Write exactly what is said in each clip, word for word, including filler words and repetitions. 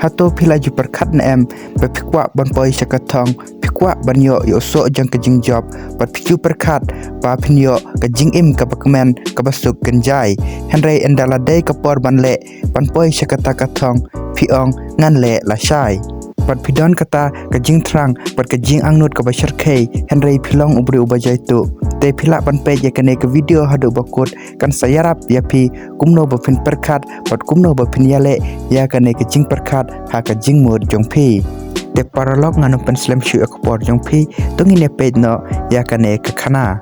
Hato phi la ju pyrkhat ne em ba phi kwah ban poi sha ka thong, phi kwah ban ïoh ïa u soh jong ka jingjop, bad phi ju pyrkhat ba phin ïoh ka jingim kaba kmen, kaba suk kynjai. Hynrei ynda la dei ka por ban leh, ban poi sha kata ka thong, phi ong ngan leh lashai. Bad phi don kata ka jingthrang bad ka jingangnud kaba shyrkhei, hynrei phi long u briew uba jaituh. Te phi lah ban peit ïa kane ka video haduh ba kut, kan sa ïarap ïa phi kumno ba phin pyrkhat bad kumno ba phin ïaleh ïa kane ka jingpyrkhat ha ka jingmut jong phi. Te paralok, ngan ym pynslem shuh ïa ka por jong phi, to ngin ïa peit noh ïa kane ka khana.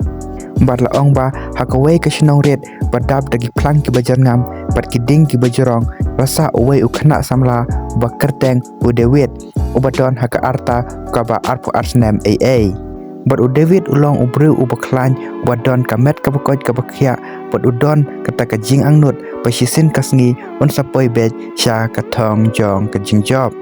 Bad la ong ba ha kawei ka shnong rit ba dap da ki phlang kiba jyrngam bad ki dieng kiba jrong, la sah uwei u khynnah samla uba kyrteng u David, uba don ha ka rta kaba arphew ar snem ei ei. Bad u David u long u briew uba khlaiñ, uba don ka met kaba koit kaba khiah, bad u don kata ka jingangnud ba shisien ka sngi un sa poi beit sha ka thong jong ka jingjop.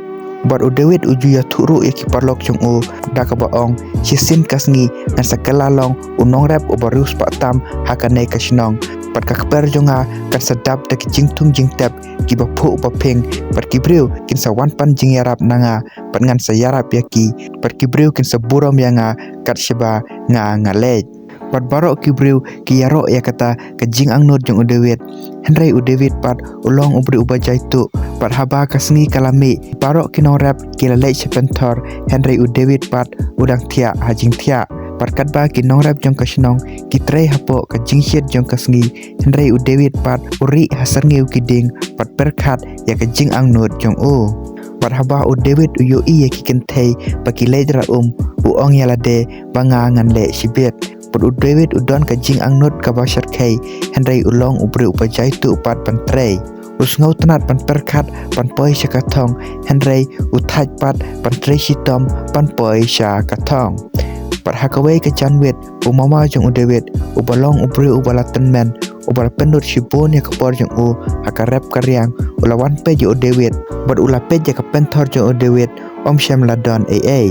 Bad u David u ju ïathuh ruh ïa ki paralok jong u da kaba ong, shisien ka sngi ngan sa kylla long u nongrep uba riewspah tam ha kane ka shnong. Bad ka kper jong nga kan sa dap da ki jingthung jingtep kiba phuh ba phieng, bad ki briew kin sa wan pan jingïarap na nga, bad ngan sa ïarap ïa ki, bad ki briew kin sa burom ïa nga kat shaba nga nga leit. Bad baroh ki briew ki ïaroh ïa kata ka jingangnud jong u David. Hynrei u David pat u long u briew uba jaituh, bad haba ka sngi ka la mih, baroh ki nongrep ki la leit sha pynthor, hynrei u David pat u dang thiah ha jingthiah. Bad katba ki nongrep jong ka shnong ki trei hapoh ka jingshit jong ka sngi, hynrei u David pat u rieh ha syrngiew ki dieng bad pyrkhat ïa ka jingangnud jong u. Bad haba u David u ïohi ïa ki kynthei ba ki leit rah um, u ong ïa lade ba nga ngan leh shibit. Bad u David u don ka jingangnud kaba shyrkhei, hynrei u long u briew uba jaituh pat ban trei. U sngewtynnad ban pyrkhat ban poi sha ka thong, hynrei u thait pat ban trei shitom ban poi sha ka thong. Bad ha kawei ka janmiet, u mama jong u David, uba long u briew uba la tymmen, uba la pynlut shibun ïa ka por jong u ha ka rep ka riang, u la wan peit ïa u David, bad u la peit ïa ka pynthor jong u David, um shym la don ei ei.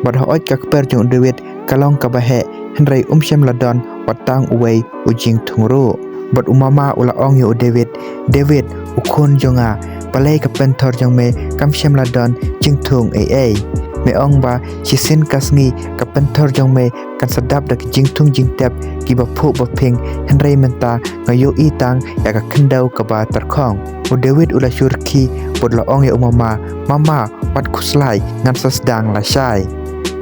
Bad hooid ka kper jong u David ka long kaba heh, hynrei um shym la don wat tang uwei u jingthung ruh. Bad u mama u la ong ïa u David, David, u khun jong nga, balei ka pynthor jong me kam shym la don jingthung ei ei? Me ong ba shisien ka sngi ka pynthor jong me kan sa dap da ki jingthung jingtep kiba phuh ba phieng, hynrei mynta nga ïohi tang ïa ka khyndew kaba tyrkhong. U David u la shu rkhie bad u la ong ïa u mama, mama, wat khuslai, ngan sa sdang lashai.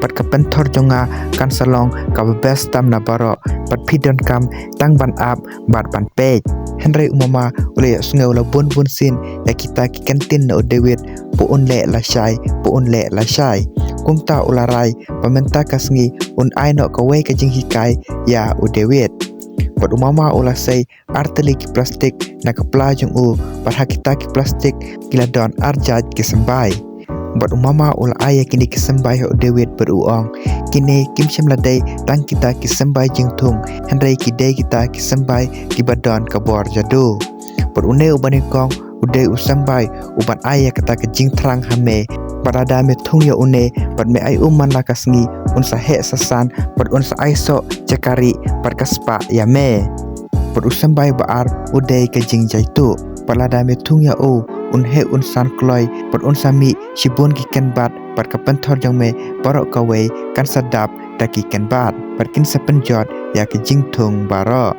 Bad ka pynthor jong nga kan sa long kaba best tam na baroh, bad phi donkam tang ban ap bad ban peit. Hynrei u mama u la ïohsngew la bun bun sien ïa kita ki kyntien na u David, ba un leh lashai, ba un leh lashai. Kumta u la rai ba mynta ka sngi un ai noh kawei ka jinghikai ïa u David. Bad u mama u la sei ar tylli ki plastik na ka pla jong u, bad ha kita ki plastik ki la don ar jait ki symbai. Bad u mama u la ai ïa kine ki symbai ha u David bad u ong, kine kim shym la dei tang kita ki symbai jingthung, hynrei ki dei kita ki symbai kiba don ka bor jadu. Bad une uba nyngkong u dei u symbai uban ai ïa kata ka jingthrang ha me, bad lada me thung ïa une bad me ai um man la ka sngi, un sa heh sa san bad un sa ai soh jaka rieh bad ka spah ïa me. Bad u symbai ba ar u dei ka jingjaituh, bad lada me thung ïa u, un heh un san kloi, bad un sa mih shibun ki kynbat, bad ka pynthor jong me baroh kawei kan sa dap da ki kynbat, bad kin sa pynjot ïa ki jingthung baroh.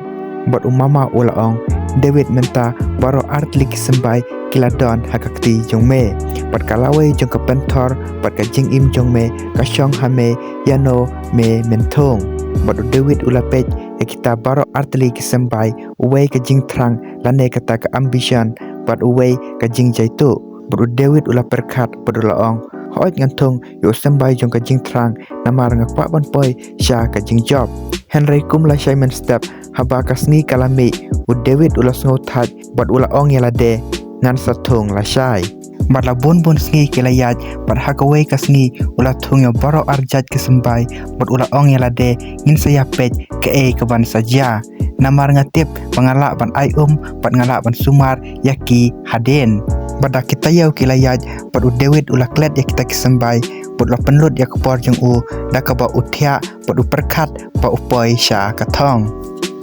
Bad u mama u la ong, David, mynta baroh ar tylli ki symbai ki la don ha ka kti jong me, bad ka lawei jong ka pynthor bad ka jingim jong me ka shong ha me, ïano me men thung? Bad u David u la peit ïa kita baroh ar tylli ki symbai, uwei ka jingthrang lane kata ka ambition, bad uwei ka jingjaituh. Bad u David u la pyrkhat bad u la ong, hooid ngan thung ïa u symbai jong ka jingthrang, namar nga kwah ban poi sha ka jingjop. Hynrei kum lashai mynstep, haba ka sngi ka la mih, u David u la sngewthait bad u la ong ïa lade, ngan sa thung lashai. Bad la bun bun sngi ki la ïaid, bad ha kawei ka sngi u la thung ïa baroh ar jait ki symbai, bad u la ong ïa lade, ngin sa ïa peit kaei kaban sa jia. Namar nga tip ba nga lah ban ai um bad nga lah ban sumar ïa ki hadien. Bad da ki taïew ki la ïaid, bad u David u la klet ïa kita ki symbai, bad u la pynlut ïa ka por jong u da kaba u thiah bad u pyrkhat ba u poi sha ka thong.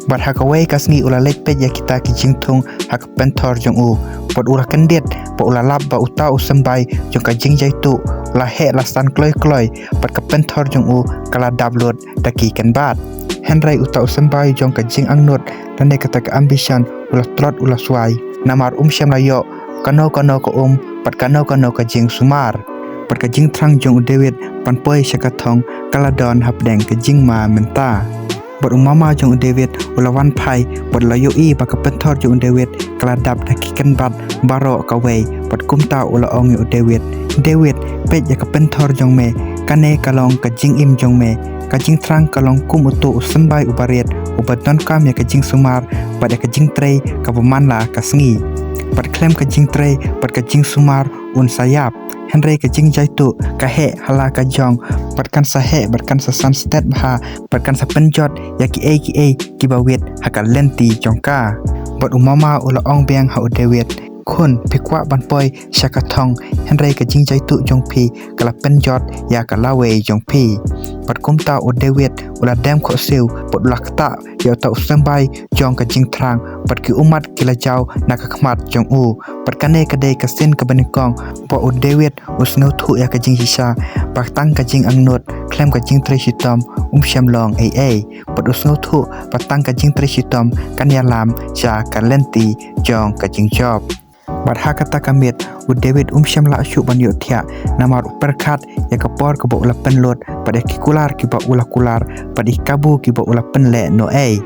Bad ha kawei ka sngi u la leit peit ïa kita ki jingthung ha ka pynthor jong u, bad u la kyndit Bad u la lap ba uta u symbai jong ka jingjaituh u la heh la san kloi kloi, bad ka pynthor jong u ka la dap lut da ki kynbat. Hynrei uta u symbai jong ka jingangnud lane kata ka ambition u la tlot u la swai, namar um shym la ïoh kano kano ka um bad kano kano ka jingsumar. Bad ka jingthrang jong u David ban poi sha ka thong ka la don hapdeng ka jingma mynta. Bad u mama jong u David u la wan phai bad u la ïohi ba ka pynthor jong u David ka la dap da ki kynbat baroh kawei, bad kumta u la ong ïa u David, "David, peit ïa ka pynthor jong me, kane ka long ka jingim jong me. Ka jingthrang ka long kum uto u symbai uba rit, uba donkam ïa ka jingsumar bad ïa ka jingtrei kaba man la ka sngi. Bad khlem ka jingtrei bad ka jingsumar un sa ïap. Hynrei ka jingjaituh ka heh ha la ka jong, bad kan sa heh, bad kan sa san stet bha, bad kan sa pynjot ïa kiei kiei kiba wit ha ka lynti jong ka." Bad u mama u la ong biang ha u David, "Khun, phi kwah ban poi sha ka thong, hynrei ka jingjaituh jong phi ka la pynjot ïa ka lawei jong phi." Bad kumta u David u la dem khohsiew bad u la ktah ïa uta u symbai jong ka jingthrang, bad ki ummat ki la jaw na ka khmat jong u. Bad kane ka dei ka sien kaba nyngkong ba u David u sngewthuh ïa ka jingshisha, ba tang ka jingangnud khlem ka jingtrei shitom um shym long ei ei. Bad u sngewthuh ba tang ka jingtrei shitom kan ïalam sha ka lynti jong ka jingjop. Bad ha kata ka miet u David um shym lah shuh ban ïohthiah, namar u pyrkhat ïa ka por kaba u la pynlut, bad ïa ki kular kiba u la kular, bad ïa ki kabu kiba u la pynleh noh ei.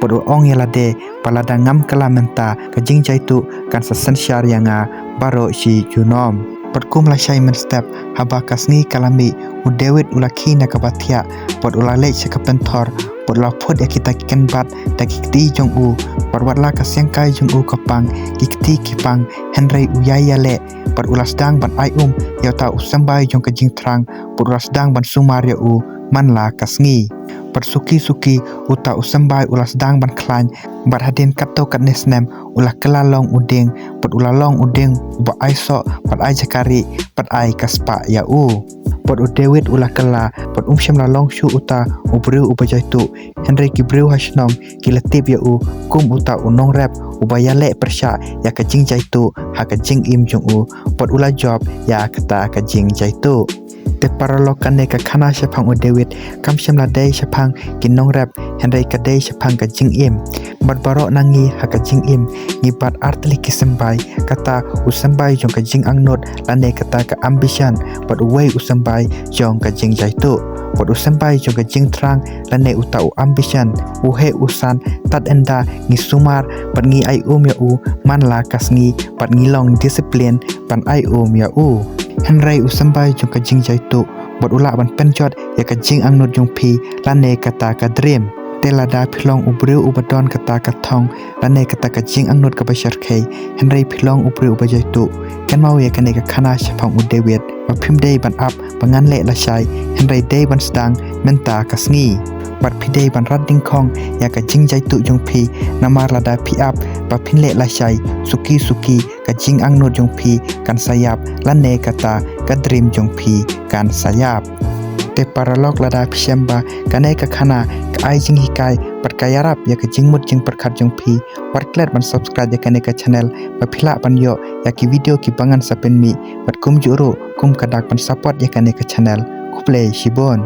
Bad u ong ïa lade ba lada ngam kylla mynta, ka jingjaituh kan sa synshar ïa nga baroh shi junom. Bad kum lashai mynstep, haba ka sngi ka la mih, u David u la khie na kaba thiah, bad u la leit sha ka pynthor, bad u la phut ïa kita ki kynbat da ki kti jong u, bad wat la ka syngkai jong u ka pang, ki kti ki pang, hynrei u ïai ïaleh, bad u la sdang ban ai um ïa uta u symbai jong ka jingthrang, bad u la sdang ban sumar ïa u man la ka sngi. Bad suki suki uta u symbai u la sdang ban khlaiñ, bad hadien katto katne snem u la kylla long u dieng, bad u la long u dieng uba ai soh, bad ai jakari, bad ai ka spah ïa u. Bad u David u la kylla, bad um shym la long shuh uta u briew uba jaituh, hynrei ki briew ha shnong ki la tip ïa u kum uta u nongrep uba ïaleh pyrshah ïa ka jingjaituh ha ka jingim jong u, bad u la jop ïa kata ka jingjaituh. Te paralok, kane ka khana shaphang u David kam shym la dei shaphang ki nongrep, hynrei ka dei shaphang ka jingim. Bad baroh na ngi ha ka jingim ngi bat artylli ki symbai, kata u symbai jong ka jingangnud lane kata ka ambition, bad uwei u symbai jong ka jingjaituh. Bad u symbai jong ka jingthrang lane uta u ambition u heh u san tad ynda ngi sumar bad ngi ai um ïa u man la ka sngi, bad ngi long discipline ban ai um ïa u. Hynrei u symbai jong ka jingjaituh bad u lah ban pynjot ïa ka jingangnud jong phi lane kata ka dream. Te lada phi long u briew uba don kata ka thong lane kata ka jingangnud kaba shyrkhei, hynrei phi long u briew uba jaituh, kynmaw ïa kane ka khana shaphang u David, ba phim dei ban ap ba ngan leh lashai, hynrei dei ban sdang mynta ka sngi. Bad phi dei ban rat dyngkhong ïa ka jingjaituh jong phi, namar lada phi ap ba phin leh lashai, suki suki ka jingangnud jong phi kan sa ïap, lane kata ka dream jong phi kan sa ïap. Te paralok, lada phi shem ba kane ka khana ka ai jinghikai bad ka ïarap ïa ka jingmut jingpyrkhat jong phi, wat klet ban subscribe ïa kane ka channel ba phin lah ban ïoh ïa ki video kiba ngan sa pynmih, bad kumjuh ruh kum ka dak ban support ïa kane ka channel. Khublei shibun.